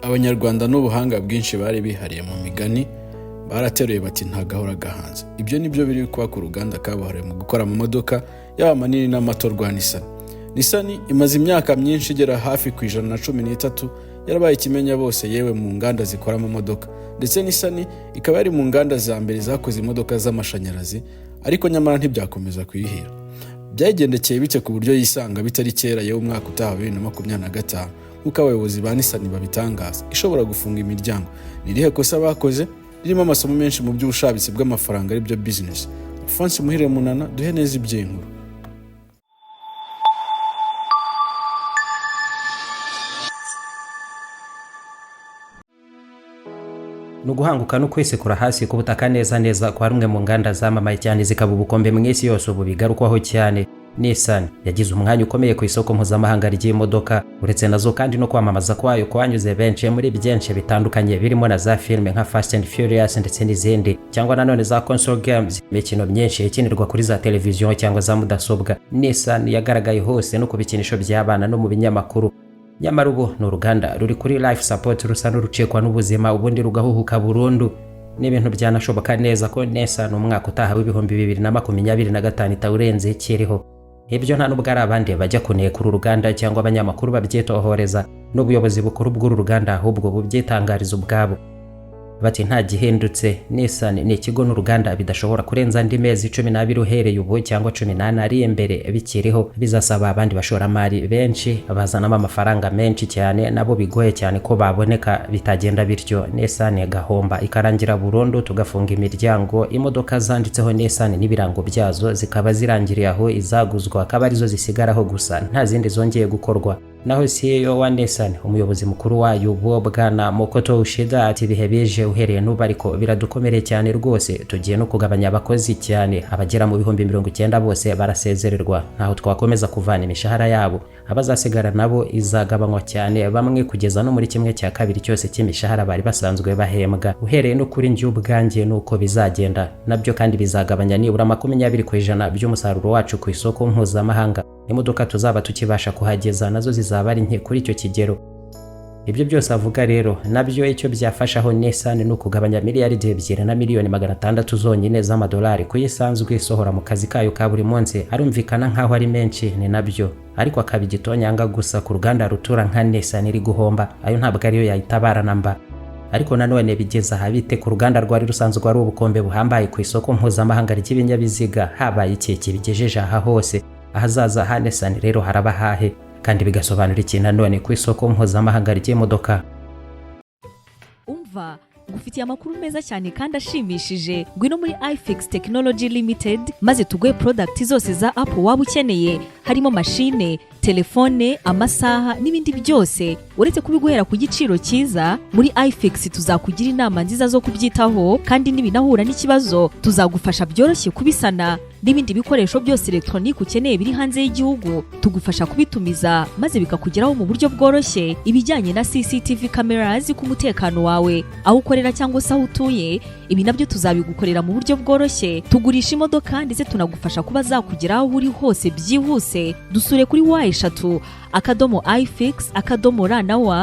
Abanyarwanda n'ubuhanga bwinshi bari bihariye mu migani barateruye bati: "Nta gahora gahanze." Ibyo ni byo biri kuba ku ruganda kabuhariwe mu gukora amamodoka, yaba manini n'amato, rwa Nissan. Nissan imaze imyaka myinshi igera hafi ku 113 yarabaye ikimenya bose, yewe mu nganda zikora amamodoka. Ndetse Nissan ikaba yari mu nganda za mbere zakoze imodoka z'amashanyarazi, ariko nyamara ntibyakomeza kuyihira. Byayigendekeye bite ku buryo yisanga bitari kera, yewe umwaka utaha 2025, nk'uko abayobozi ba Nissan babitangaza, ishobora gufunga imiryango? Ni irihe kosa bakoze ririmo amasomo menshi mu by'ubushabitsi bw'amafaranga, aribyo business? Alphonse Muhire Munana, duhe neza iby'inkuru. Ni uguhanguka no kwisekura hasi ku butaka neza neza kwa rumwe mu nganda zamamaye cyane, zikaba ubukombe mu isi yose, ubu bigarukwaho cyane. Nissan yagize umwanya ukomeye ku isoko mpuzamahanga ry'imodoka. Uretse nazo kandi, no kwamamaza kwayo kwanyuze benshi muri byinshi bitandukanye, birimo na za filime nka Fast and Furious ndetse n'izindi, cyangwa nanone za console games, imikino myinshi ikinirwa kuri za televiziyo cyangwa za mudasobwa. Nissan yagaragaye hose, no ku bikinisho by'abana no mu binyamakuru. Nyamara ubu ni uruganda ruri kuri life support, rusa n'urucikwa n'ubuzima, ubundi rugahuhuka burundu. Ni ibintu byanashoboka neza ko Nissan umwaka utaha w'2025 itawurenze ikiriho. Ibyo nta nubwo ari abandi bajya kuneka uru ruganda cyangwa abanyamakuru babyitohoreza, n'ubuyobozi bukuru bw'uru ruganda ahubwo bubyitangariza ubwabo. Bati: "Nta gihindutse, Nissan ni ikigo n'uruganda bidashobora kurenza andi mezi 12 uhereye ubu cyangwa 14 ari imbere bikiriho. Bizasaba abandi bashoramari benshi bazanamo amafaranga menshi cyane, nabo bigoye cyane ko baboneka. Bitagenda bityo, Nissan igahomba ikarangira burundu, tugafunga imiryango, imodoka zanditseho Nissan n'ibirango byazo zikaba zirangiriye aho, izaguzwa akaba arizo zisigaraho gusa, nta zindi zongeye gukorwa." Naho CEO wa Nissan, umuyobozi mukuru wayo ubu, bwana Makoto Uchida, ati: "Ibihe bije uhereye n'ubu ariko biradukomereye cyane rwose. Tugiye no kugabanya abakozi cyane, abagera mu 90,000 bose barasezererwa. Ntaho twakomeza kuvana imishahara yabo. Abazasigara nabo izagabanywa cyane, bamwe kugeza no muri 1/2 cyose cy'imishahara bari basanzwe bahembwa. Uhereye no kuri njye ubwanjye nuko bizagenda. Nabyo kandi bizagabanya nibura 20% by'umusaruro wacu ku isoko mpuzamahanga. Imodoka tuzaba tukibasha kuhageza nazo zizaba ari nke kuri icyo kigero." Ibyo byose avuga rero nabyo, icyo byafashaho Nissan ni ukugabanya miliyari 2 na miliyoni 600 zonyine z'amadolari ku isanzwe isohora mu kazi kayo ka buri munsi. Arumvikana nk'aho ari menshi, ni nabyo, ariko akaba igitonyanga gusa ku ruganda rutura nka Nissan iri guhomba. Ayo ntabwo ariyo yayitabara namba. Ariko nanone bigeze aha bite ku ruganda rwari rusanzwe ari ubukombe buhambaye ku isoko mpuzamahanga ry'ibinyabiziga? Habaye iki kibigejeje aha hose? Ahazaza ha Nissan rero haraba hahe? Kandi bigasobanura iki nanone ku isoko mpuzamahanga ry'imodoka? Umva, ngufitiye amakuru meza cyane kandi ashimishije. Ngwino muri iFix Technology Limited maze tuguhe product zose za Apple waba ukeneye, harimo mashine, telefone, amasaha n'ibindi byose. Uretse kubiguhera ku giciro cyiza, muri iFix tuzakugira inama nziza zo kubyitaho, kandi nibinahura n'ikibazo tuzagufasha byoroshye kubisana. N'ibindi bikoresho byose elegitoronike ukeneye biri hanze y'igihugu, tugufasha kubitumiza maze bikakugeraho mu buryo bworoshye. Ibijyanye na CCTV cameras ku mutekano wawe aho ukorera cyangwa se aho utuye, ibi nabyo tuzabigukorera mu buryo bworoshye. Tugurisha imodoka, ndetse tunagufasha kuba zakugeraho aho uri hose byihuse. Dusure kuri w3.ifix.rw.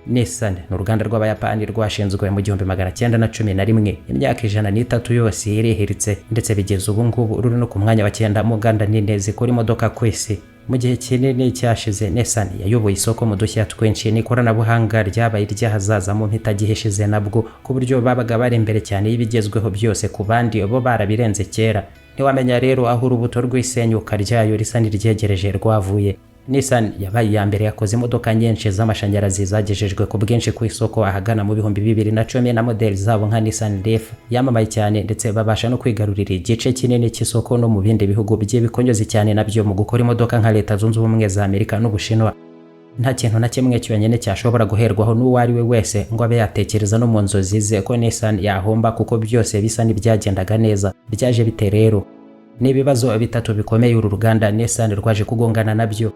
Nissan ni uruganda rw'Abayapani rwashinzwe mu 1911. Imyaka 103 yose irihiritse, ndetse bigeze ubu ngubu ruri no ku mwanya wa cyenda mu nganda nini zikora imodoka ku isi. Mu gihe kinini cyashize, Nissan yayoboye isoko mu dushya twinshi n'ikoranabuhanga ryabaye iry'ahazaza mu mpitagihe ishize nabwo, ku buryo babaga bari imbere cyane y'ibigezweho byose, ku bandi bo barabirenze kera. Ntiwamenya rero aho urubuto rw'isenyuka ryayo risa n'iryegereje rwavuye. Nissan yabaye iya mbere yakoze imodoka nyinshi z'amashanyarazi zagejejwe ku bwinshi ku isoko ahagana mu 2010, na modeli zabo nka Nissan Leaf yamamaye cyane, ndetse babasha no kwigarurira igice kinini cy'isoko no mu bindi bihugu by'ibikonyozi cyane nabyo mu gukora imodoka nka Leta Zunze Ubumwe za Amerika n'Ubushinwa. Nta kintu na kimwe cyonyine cyashobora guherwaho n'uwo ari we wese ngo abe yatekereza no mu nzozi ze ko Nissan yahomba, kuko byose bisa n'ibyagendaga neza. Byaje bite rero? Ni ibibazo bitatu bikomeye uru ruganda Nissan rwaje kugongana nabyo.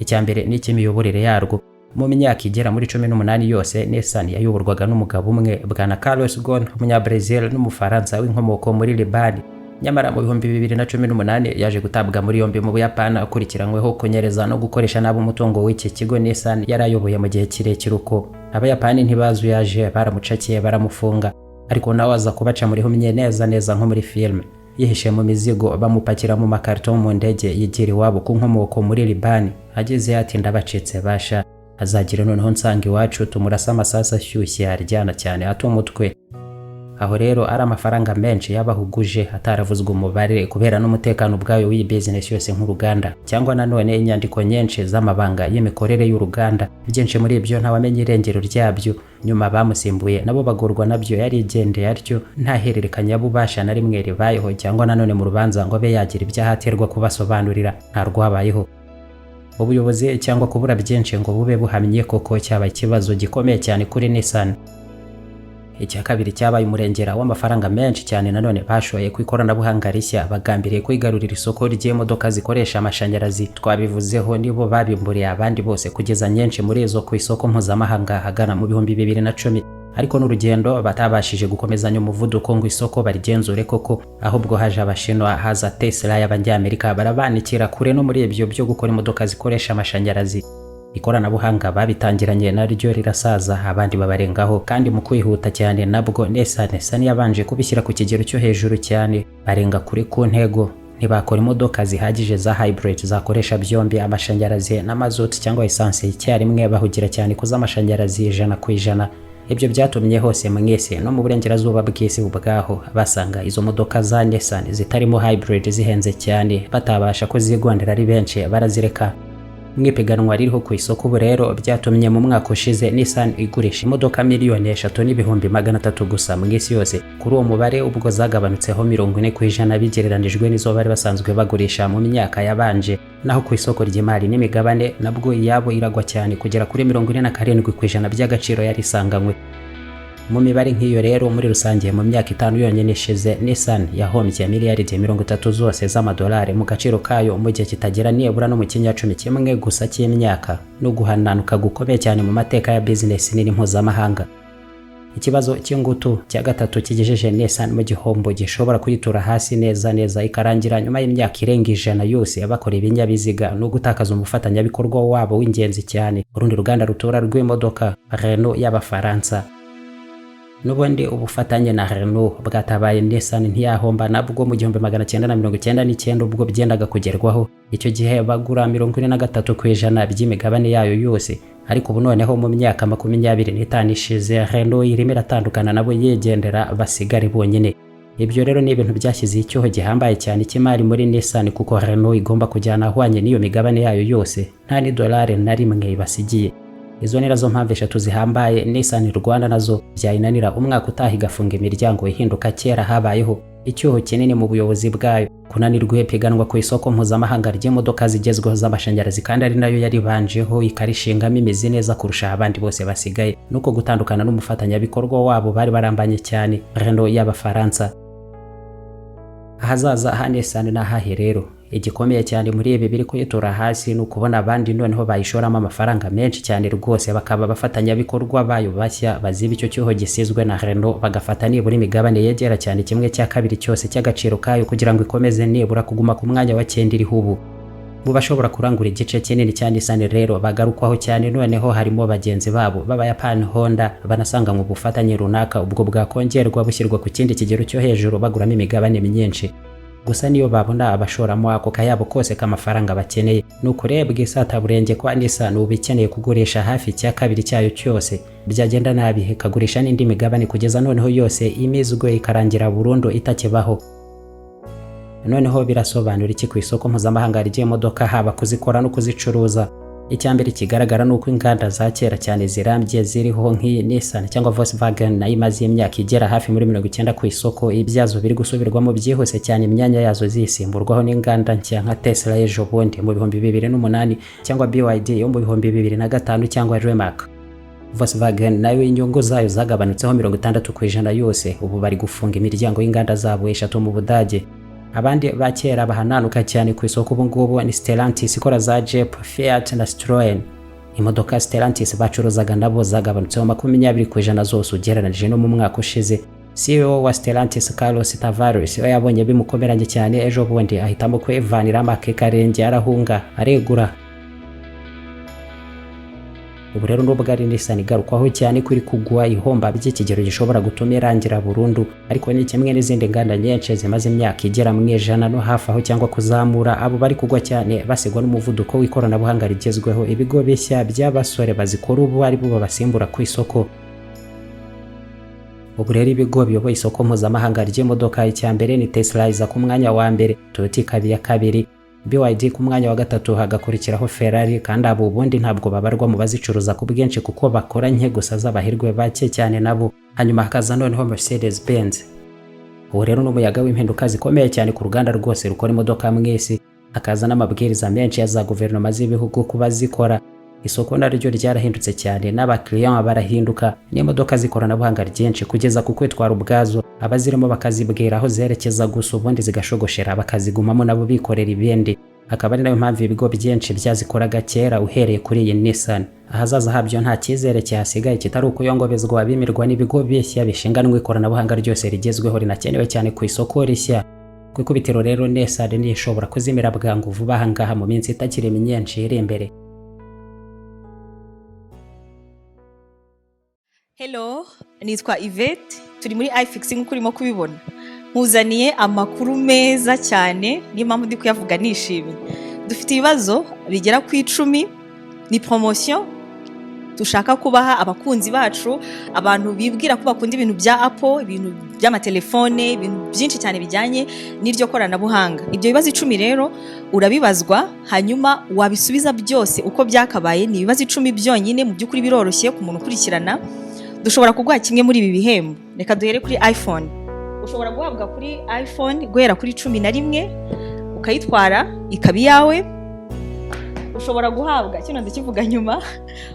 Icya mbere ni icy'imiyoborere yarwo. Mu myaka igera muri 18 yose, Nissan yayoborwaga n'umugabo umwe, bwana Carlos Ghosn, umunyabrazil n'Umufaransa w'inkomoko muri Libani. Nyamara mu 2018 yaje gutabwa muri yombi mu Buyapani, akurikiranyweho kunyereza no gukoresha nabi umutungo w'iki kigo Nissan yari ayoboye mu gihe kirekire. Uko Abayapani ntibazuyaje, baramucakiye, baramufunga, ariko nawe aza kubaca muri humye neza neza nko muri filime. Yihishe mu mizigo bamupakira mu makarito mu ndege, yigira iwabo ku nkomoko muri Libani. Ageze ati: "Ndabacitse basha, azagira noneho nsanga iwacu tumurasa amasasu ashyushye aryana cyane ata umutwe." Aho rero ari amafaranga menshi y'abahuguje ataravuzwe umubare kubera n'umutekano ubwayo w'iyi business yose nk'uruganda, cyangwa nanone inyandiko nyinshi z'amabanga y'imikorere y'uruganda. Byinshi muri ibyo ntawamenya irengero ryabyo. Nyuma bamusimbuye nabo bagorwa nabyo, yarigendeye atyo, nta hererekanyabubasha na rimwe ribayeho, cyangwa nanone mu rubanza ngo abe yagira ibyo ahatirwa kubasobanurira, nta rwabayeho. Ubuyobozi cyangwa kubura byinshi ngo bube buhamye koko cyaba ikibazo gikomeye cyane kuri Nissan. Icya kabiri cyabaye umurengera w'amafaranga menshi cyane nanone bashoye ku ikoranabuhanga rishya, bagambiriye kwigarurira isoko ry'imodoka zikoresha amashanyarazi. Twabivuzeho, nibo babimburiye abandi bose kugeza nyinshi muri izo ku isoko mpuzamahanga hagana mu 2010, ariko n'urugendo batabashije gukomezanya umuvuduko ngo isoko barigenzure koko. Ahubwo haje Abashinwa, haza Tesla y'Abanyamerika, barabanikira kure no muri ibyo byo gukora imodoka zikoresha amashanyarazi. Ikoranabuhanga babitangiranye naryo rirasaza, abandi babarengaho kandi mu kwihuta cyane. Nabwo Nissan Nissan yabanje kubishyira ku kigero cyo hejuru cyane, barenga kuri ku ntego, ntibakora imodoka zihagije za hybrid zakoresha byombi amashanyarazi na mazutu cyangwa essence icyarimwe, bahugira cyane ku z'amashanyarazi 100%. Ibyo byatumye hose mwese no mu burengerazuba bw'isi ubwaho basanga izo modoka za Nissan zitarimo hybrid zihenze cyane, batabasha kuzigondera ari benshi, barazireka. Mu ipiganwa ririho ku isoko ubu rero, byatumye mu mwaka ushize Nissan igurisha imodoka 3,300,000 gusa mu isi yose. Kuri uwo mubare ubwo zagabanutseho 40% bigereranijwe n'izo bari basanzwe bagurisha mu myaka yabanje. Naho ku isoko ry'imari n'imigabane, nabwo iyabo iragwa cyane kugera kuri 47% by'agaciro yari isanganywe. Mu mibare nk'iyo rero, muri rusange mu myaka 5 yonyine ishize, Nissan yahombye miliyaridi 30 zose z'amadolari mu gaciro kayo, mu gihe kitagera nibura no mu kinyacumi kimwe gusa cy'imyaka, no guhananuka gukomeye cyane mu mateka ya business nini mpuzamahanga. Ikibazo cy'ingutu cya gatatu kigejeje Nissan mu gihombo gishobora kuyitura hasi neza neza ikarangira nyuma y'imyaka irenga 100 yose bakora ibinyabiziga, no gutakaza umufatanyabikorwa wabo w'ingenzi cyane, urundi ruganda rutura rw'imodoka, Renault y'Abafaransa. N'ubundi ubufatanye na Renault bwatabaye Nissan ntiyahomba nabwo mu 1999 ubwo byendaga kugerwaho. Icyo gihe bagura 43% by'imigabane yayo yose. Ariko ubu noneho mu myaka 25 ishize, Renault irimo iratandukana nabo yigendera, basigare bonyine. Ibyo rero ni ibintu byashyize icyuho gihambaye cyane cy'imari muri Nissan, kuko Renault igomba kujyana ahwanye n'iyo migabane yayo yose, nta n'idolari na rimwe ibasigiye. Izo ni nazo mpamvu eshatu zihambaye Nissan Rwanda nazo byayinanira umwaka utaha igafunga imiryango ihinduka kera. Habayeho icyuho kinini mu buyobozi bwayo, kunanirwa ipiganwa ku isoko mpuzamahanga ry'imodoka zigezweho z'amashanyarazi kandi ari nayo yaribanjeho ikarishingamo imizi neza kurusha abandi bose basigaye, nuko gutandukana n'umufatanyabikorwa wabo bari barambanye cyane, Renault y'Abafaransa. Ahazaza ha Nissan n'ahahe rero? Igikomeye cyane muri ibi biri kuyitura hasi ni ukubona abandi noneho bayishoramo amafaranga menshi cyane rwose, bakaba abafatanyabikorwa bayo bashya, baziba icyo cyuho gisizwe na Renault, bagafata nibura imigabane yegera cyane 1/2 cyose cy'agaciro kayo, kugira ngo ikomeze nibura kuguma ku mwanya wa cyenda iriho ubu. Mu bashobora kurangura igice kinini cya Nissan rero bagarukwaho cyane noneho harimo bagenzi babo b'Abayapani Honda, banasanga mu bufatanye runaka ubwo bwakongerwa bushyirwa ku kindi kigero cyo hejuru, baguramo imigabane myinshi. Gusa niyo babona abashoramo ako kayabo kose k'amafaranga bakeneye, ni ukurebwa isataburenge kwa Nissan ubu ikeneye kugurisha hafi 2/cyayo cyose, byagenda nabi ikagurisha n'indi migabane kugeza noneho yose imizwe ikarangira burundu itakibaho. Noneho birasobanura iki ku isoko mpuzamahanga ry'imodoka, haba kuzikora no kuzicuruza? Icya mbere kigaragara ni uko inganda za kera cyane zirambye ziriho nk'iyi Nissan cyangwa Volkswagen nayo imaze imyaka igera hafi muri 90 ku isoko, ibyazo biri gusubirwamo byihuse cyane, imyanya yazo zisimburwaho n'inganda nshya nka Tesla y'ejo bundi mu 2008, cyangwa BYD yo mu 2005, cyangwa Rimac. Volkswagen nayo inyungu zayo zagabanutseho 60% yose, ubu bari gufunga imiryango y'inganda zabo eshatu mu Budage. Abandi ba kera bahananuka cyane ku isoko ubu ngubu ni Stellantis ikora za Jeep, Fiat na Citroen. Imodoka Stellantis bacuruzaga nabo zagabanutseho 20% zose ugereranije no mu mwaka ushize. CEO wa Stellantis, Carlos Tavares, we yabonye bimukomeranye cyane, ejo bundi ahitamo kwivaniramo ake karenge, arahunga, aregura. Ubu rero, nubwo ari Nissan igarukwaho cyane ko iri kugwa ihomba by'ikigero gishobora gutuma irangira burundu, ariko ni kimwe n'izindi nganda nyinshi zimaze imyaka igera mu 100 no hafi aho cyangwa kuzamura. Abo bari kugwa cyane basigwa n'umuvuduko w'ikoranabuhanga rigezweho, ibigo bishya by'abasore bazikora ubu ari bo babasimbura ku isoko. Ubu rero ibigo biyoboye isoko mpuzamahanga ry'imodoka, icya mbere ni Tesla, iza ku mwanya wa mbere, Toyota ikaba iya kabiri, BYD ku mwanya wa gatatu, hagakurikiraho Ferrari, kandi abo ubundi ntabwo babarwa mu bazicuruza ku bwinshi kuko bakora nke gusa z'abahirwe bake cyane nabo. Hanyuma hakaza noneho Mercedes Benz. Ubu rero n'umuyaga w'impinduka zikomeye cyane ku ruganda rwose rukora imodoka mu isi, hakaza n'amabwiriza menshi ya za guverinoma z'ibihugu kuba zikora. Isoko naryo ryarahindutse cyane, n'abakiriya barahinduka, n'imodoka z'ikoranabuhanga ryinshi kugeza ku kwitwara ubwazo, abazirimo bakazibwira aho zerekeza gusa, ubundi zigashogoshera, bakazigumamo nabo bikorera ibindi. Akaba ari nayo mpamvu ibigo byinshi byazikoraga kera, uhereye kuri iyi Nissan, ahazaza habyo nta cyizere cyahasigaye kitari ukuyongobezwa, bimirwa n'ibigo bishya bishinganwa ikoranabuhanga ryose rigezweho rinakenewe cyane ku isoko rishya. Ku ikubitiro rero, Nissan niyo ishobora kuzimira bwangu vuba aha ngaha mu minsi itakiri myinshi iri imbere. Hello, nitwa Yvette, turi muri iFix nk'uko urimo kubibona. Nkuzaniye amakuru meza cyane, niyo mpamvu ndi kuyavuga nishimye. Dufite ibibazo bigera ku 10, ni promotion dushaka kubaha abakunzi bacu, abantu bibwira ko bakunda ibintu bya Apple, ibintu by'amatelefone, ibintu byinshi cyane bijyanye n'iryo koranabuhanga. Ibyo bibazo 10 rero urabibazwa, hanyuma wabisubiza byose uko byakabaye. Ni ibibazo 10 byonyine, mu by'ukuri biroroshye ku muntu ukurikirana. Dushobora kuguha kimwe muri ibi bihembo. Reka duhere kuri iPhone. Ushobora guhabwa kuri iPhone guhera kuri 11, ukayitwara ikaba iyawe. Ushobora guhabwa kino, ndakivuga nyuma.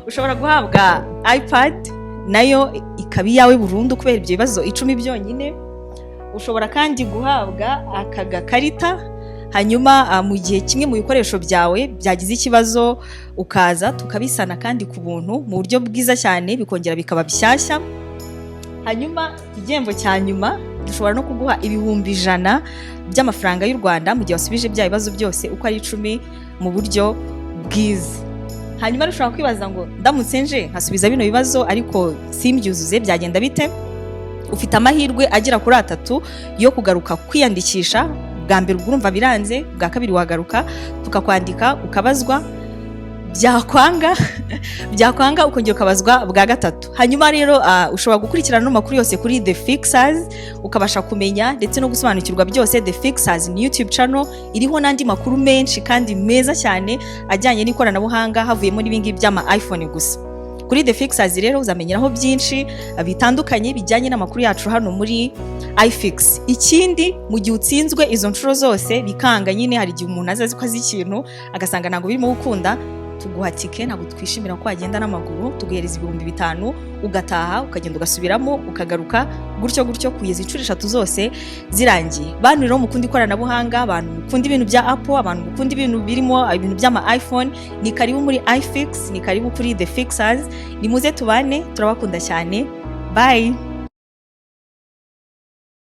Ushobora guhabwa iPad, nayo ikaba iyawe burundu kubera ibyo bibazo 10 byonyine. Ushobora kandi guhabwa aka gakarita, hanyuma mu gihe kimwe mu bikoresho byawe byagize ikibazo, ukaza tukabisana kandi ku buntu mu buryo bwiza cyane, bikongera bikaba bishyashya. Hanyuma igihembo cya nyuma, dushobora no kuguha 100,000 by'amafaranga y'u Rwanda mu gihe wasubije bya bibazo byose uko ari 10 mu buryo bwiza. Hanyuma ushobora kwibaza ngo ndamutse nje nkasubiza bino bibazo ariko simbyuzuze, byagenda bite? Ufite amahirwe agera kuri atatu yo kugaruka kwiyandikisha. Bwa mbere ubwo urumva biranze, bwa kabiri wagaruka tukakwandika ukabazwa, byakwanga ukongera ukabazwa bwa gatatu. Hanyuma rero ushobora gukurikirana ano makuru yose kuri The Fixers, ukabasha kumenya ndetse no gusobanukirwa byose. The Fixers ni YouTube channel iriho n'andi makuru menshi kandi meza cyane ajyanye n'ikoranabuhanga, havuyemo n'ibingibi by'ama iPhone gusa. Kuri The Fixers rero uzamenyeraho byinshi bitandukanye bijyanye n'amakuru yacu hano muri iFix. Ikindi, mu gihe utsinzwe izo nshuro zose bikanga nyine, hari igihe umuntu aza azi ko azi ikintu agasanga ntabwo birimo gukunda, tuguha tike. Ntabwo twishimira ko wagenda n'amaguru, tuguhereza 5000, ugataha, ukagenda ugasubiramo, ukagaruka gutyo gutyo kugeza inshuro eshatu zose zirangiye. Bantu rero mukunda ikoranabuhanga, abantu mukunda ibintu bya Apple, abantu mukunda ibintu birimo ibintu by'ama iPhone, ni karibu muri iFix, ni karibu kuri The Fixers. Nimuze tubane, turabakunda cyane. Bye.